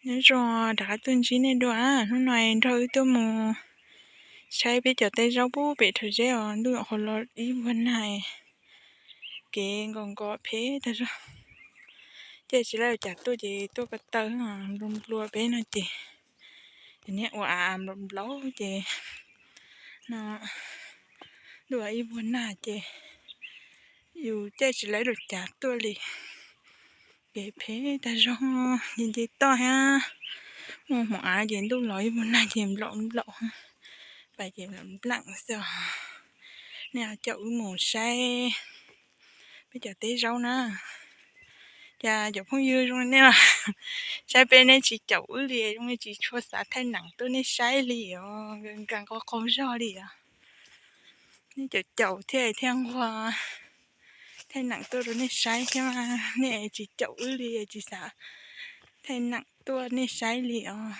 Nyob zoo, rov qab tuaj ntsib nej dua. Hnub no nrog wb tuaj mus saib peb cov teb zaub pub pem rhawv zeb os. Ntuj nyuam qhuav los ib vuag nag, kev nkos nkos phem tag zog. Caij tsis laib cas tuaj ces tuaj ko taw nplua nplua peb no ces, ces niag ua av nplaum nplaum ces no ntuj ib vuag nag ces yus caij tsis laib lus cas tuaj li. Kev phem tag zog, nce nce toj thiab. Muaj hmoov av ces ntuj los ib vuag nag ces nplaum nplaum, pais ces nplaum nplaum xwb. Nej caum wb mus saib peb cov teb zaub na. Cas cov phooj ywg zoo li nej los saib peb nej tsis caum wb li, zoo li tsis tshua xav thaij neem tuaj nej saib li os, nkag nqo qaug zog li os. Nej caum caum thiaj thiaj nquag thaij neem tuaj rau nej saib thiab, nej tsis caum wb li tsis xav thaij neem tuaj nej saib li os.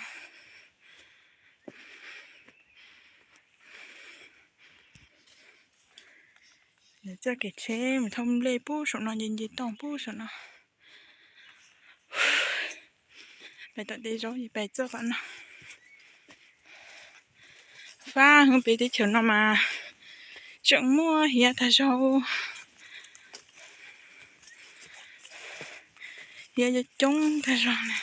Txoj kev tsheb mus thauj nplej pub saum no, nce nce toj pub saum no. Pais tom tej zaub es pais txoj tom no. Fab heev, peb teb chaws no mas tseem muaj hiav tag zog, hiav coob coob tag zog na.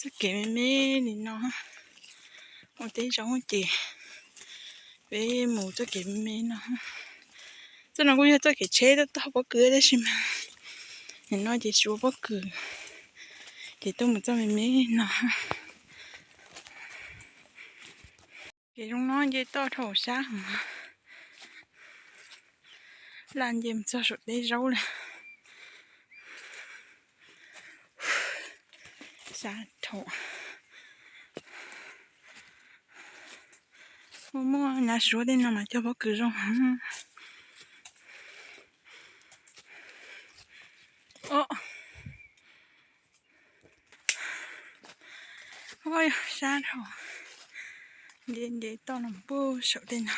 Txoj kev me me li no, ua teb zaub ces peb mus txoj kev me me no. Txoj no kuj yog txoj kev tsheb tuaj tog pob kws tab sis mas nim no ces tsis ua pob kws, ces tuaj mus txoj me me no. Kev zoo no nce toj dhau sab heev, laj nce mus txog saum tej zaub lawm. Sab dhau. Muaj muaj nyav suav tej no mas cog pob kws zoo heev. Sab dhau, nce nce toj no puag saum tej no.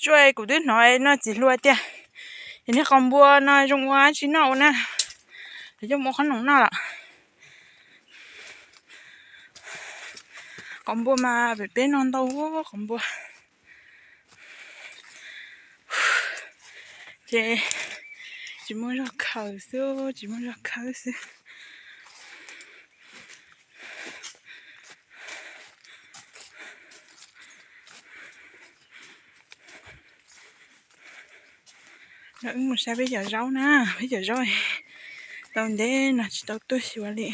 Zuaj, kuv twb hnov noj txiv hlua tiag, es niag qos npua no zoo ua tsi noj ua na, es coj mus ua qhob noom noj lawm. Qos npua mas pem peb no ntau, qos npua. Ces tsis muaj zog khaws xwb, tsis muaj zog khaws xwb. Wb mus saib peb cov zaub na, peb cov zaub tau ntev no tsis tau tuaj xyuas li.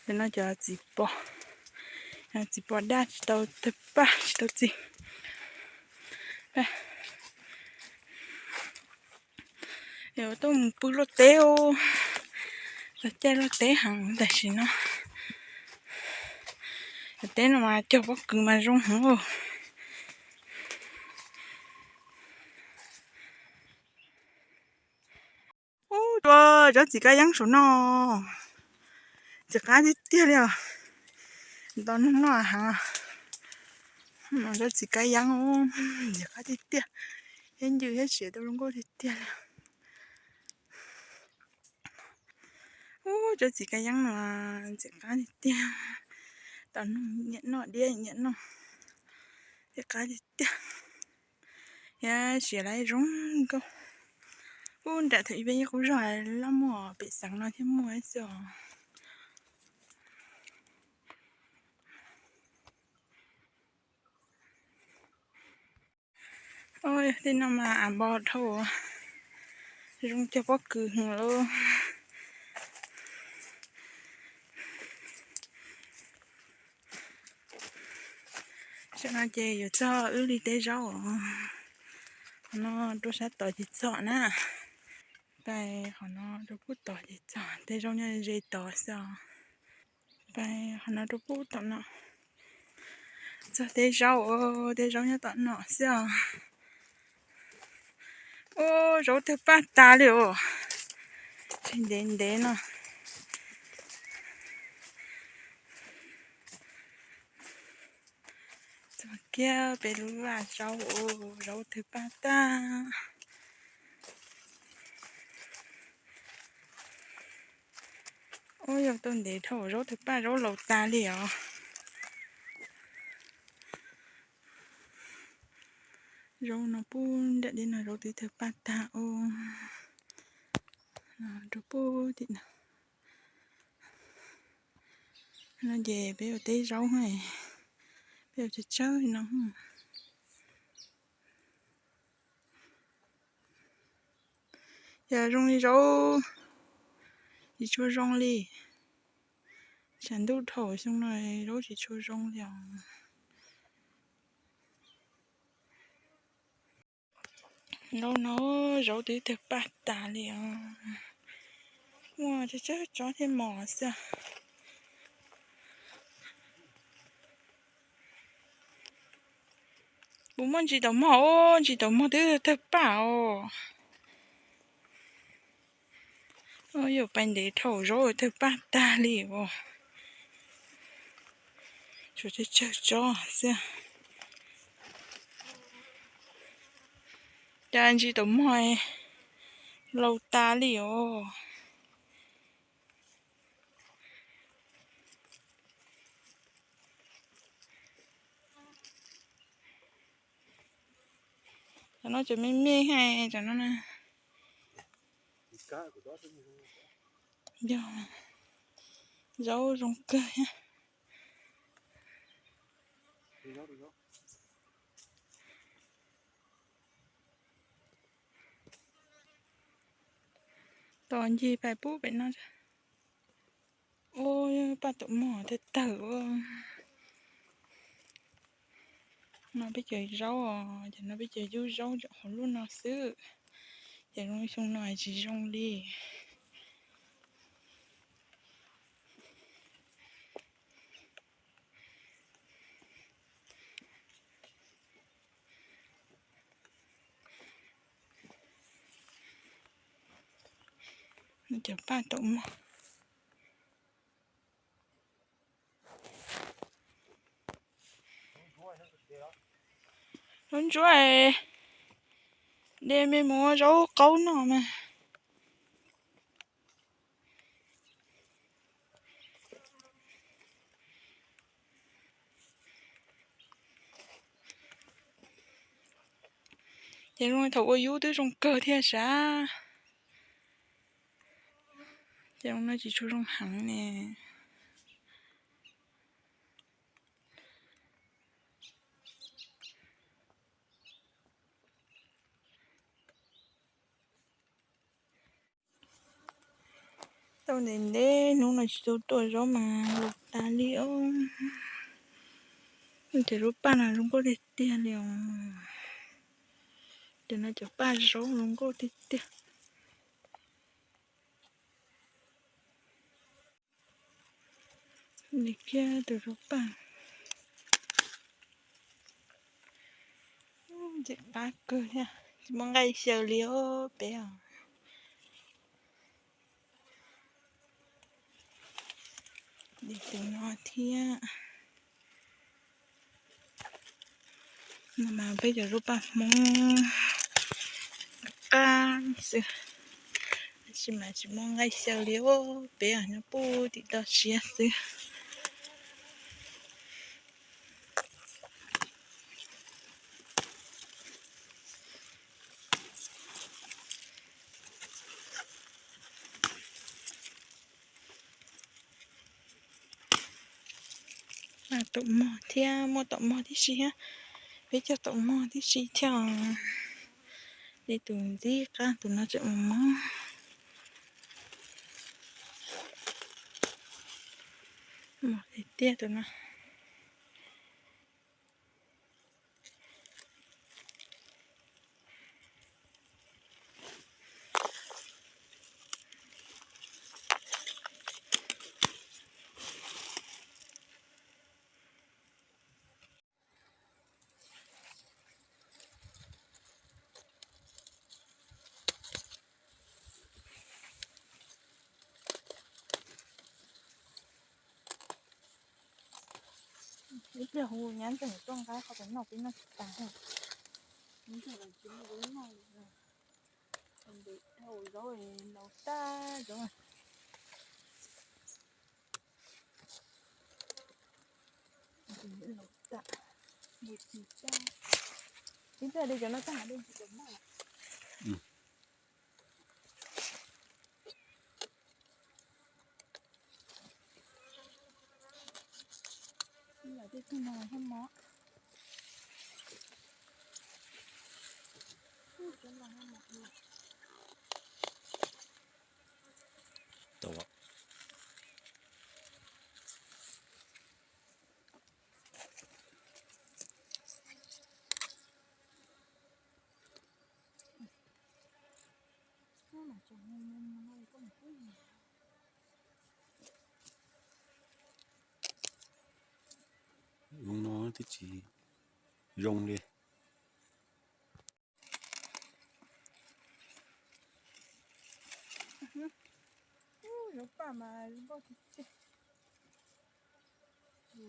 Cov no cov txiv pos, txiv pos daj tsis tau tawg paj tsis tau txi. Tuaj mus pw luaj teb, txog caij luaj teb heev tam sim no. Cov teb no mas cog pob kws mas zoo heev. Ub, cov txiv kab yeeb saum no ntxim qab tiag tiag li os. Nto noog noj heev. Cov txiv kab yeeb ntxim qab tiag tiag, thiab ncw thiab siav tau zoo nkauj tiag tiag li. Ub, cov txiv kab yeeb no ntxim qab tiag tiag. Tau noog nyiam noj, diab nyiam noj, ntxim qab tiag tiag. Thiab siav lawv zoo nkauj. Pub nram thaum ib peb ib qub zog loj muaj pem xeev no thiab muaj xwb os. Tej no mas av npo dhau, zoo cog pob kws heev lauj. Tam no ces yuav txog wb li teb zaub os. Qhov no rau sab tod ces txog na. Pais qhov no rau pub tod ces txog, teb zaub nyob ze tod xwb os. Pais qhov no rau pub tom no, txog teb zaub, teb zaub nyob tom no xwb os. Ub, zaub tawg paj tas li os. Tsis ntev ntev no. Txog kiag pem lub vaj zaub, zaub tawg paj tag. Ub, yog tau ntev dhau zaub tawg paj zaub laus tas li os. Zaub no pub nram deb no zaub twb tawg paj tag os. Rau pub tim no. No ces peb ua teb zaub, peb ua tsawg tsawg no. Yog zoo li zaub tsis tshua zoo li. Tshav ntuj dhau xyoo no zaub tsis tshua zoo li os. Zaub no, zaub twb tawg paj tas li os. Muaj tsawg tsawg tsob thiab mos xwb. Kuv muab ntsis taum mog, ub, ntsis taum mog twb tawg paj os. Yuav pais ntev dhau zaub tawg paj tag li os. Tshuav tsawg tsawg tsob xwb. Cas ntsis taum mog laus tas li os. Cov no cov me me, cov no na. Yog, zaub zoo kawg thiab. Tos ncig pais pub pem no. Ub, paj taum mog tawg tawg. No peb cov zaub os, ces no peb cov yub zaub hauv lub no xwb. Ces zoo xyoo no tsis zoo li. Cov paj taum mog. Zaub ntsuab, de me mus ua zaub qaub noj mas. Ces zoo thaum ua yub twb zoo kawg thiab sav. Ces no tsis tshua zoo heev ne. Tau ntev ntev hnub no tsis tau tuaj zaub mas laus tas li os. Cov zaub paj no zoo nkauj tiag tiag li os. Cov no cov paj zaub zoo nkauj tiag tiag. Li kiag tus zaub paj. Ntxim qab kawg thiab, tsis muaj nqaij xyaw li os peb os. Li tus no thiab. No mas peb cov zaub paj Hmoob qab xwb, tab sis mas tsis muaj nqaij xyaw li os peb os, nyob puag tim toj siab xwb. Taum mog thiab, muaj taum mog tib si thiab. Peb cog taum mog tib si thiab. Li tus ntxim qab tus no tseem mus mog. Mog tiag tiag tus no. Ib pliag hu nyab ntxeem tuaj nqa qhov tom noj peb noj tsis tas. Ib pliag lawv tsis muaj zaub noj li. Zaub laus tag zaub. Laus tag, mus tsis tag. Ib pliag li cov no tag li tsis tau noj. Yam tej tug no thiab mog. Zoo no twb tsis zoo li. Zaub paj mas zoo nkauj tiag tiag.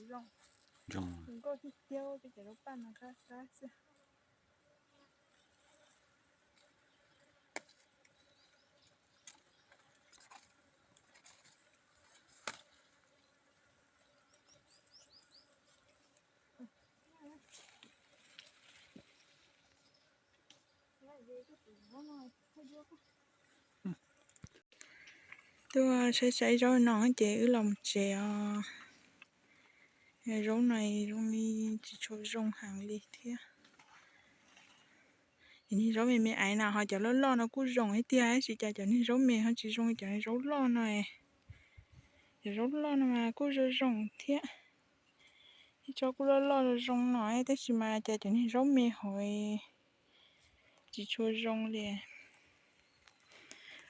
Zoo, zoo nkauj tiag tiag, peb cov zaub paj mas qab qab xwb. Tuaj saib saib zaub no ces wb los mus tsev os. Zaub no zoo li tsis tshua zoo heev li thiab. Cov niag zaub me me aiv no ho cov loj loj no kuj zoo thiab tiag, tab sis cas cov niag zaub me ho tsis zoo li cov zaub loj no. Cov zaub loj no mas kuj zoo zoo thiab. Ib tsob kuj loj loj zoo zoo no tab sis mas cas cov niag zaub me hauv tsis tshua zoo li.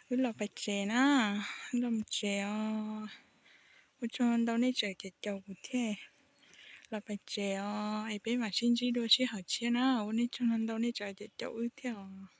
Wb los pais tsev na, wb los mus tsev os. Ua tsaug ntau nej tseem caum caum kuv thiab. Los pais tsev os, es peb mam sib ntsib dua sij hawm tshiab na. Ua nej tsaug ntau nej tseem caum caum wb thiab os.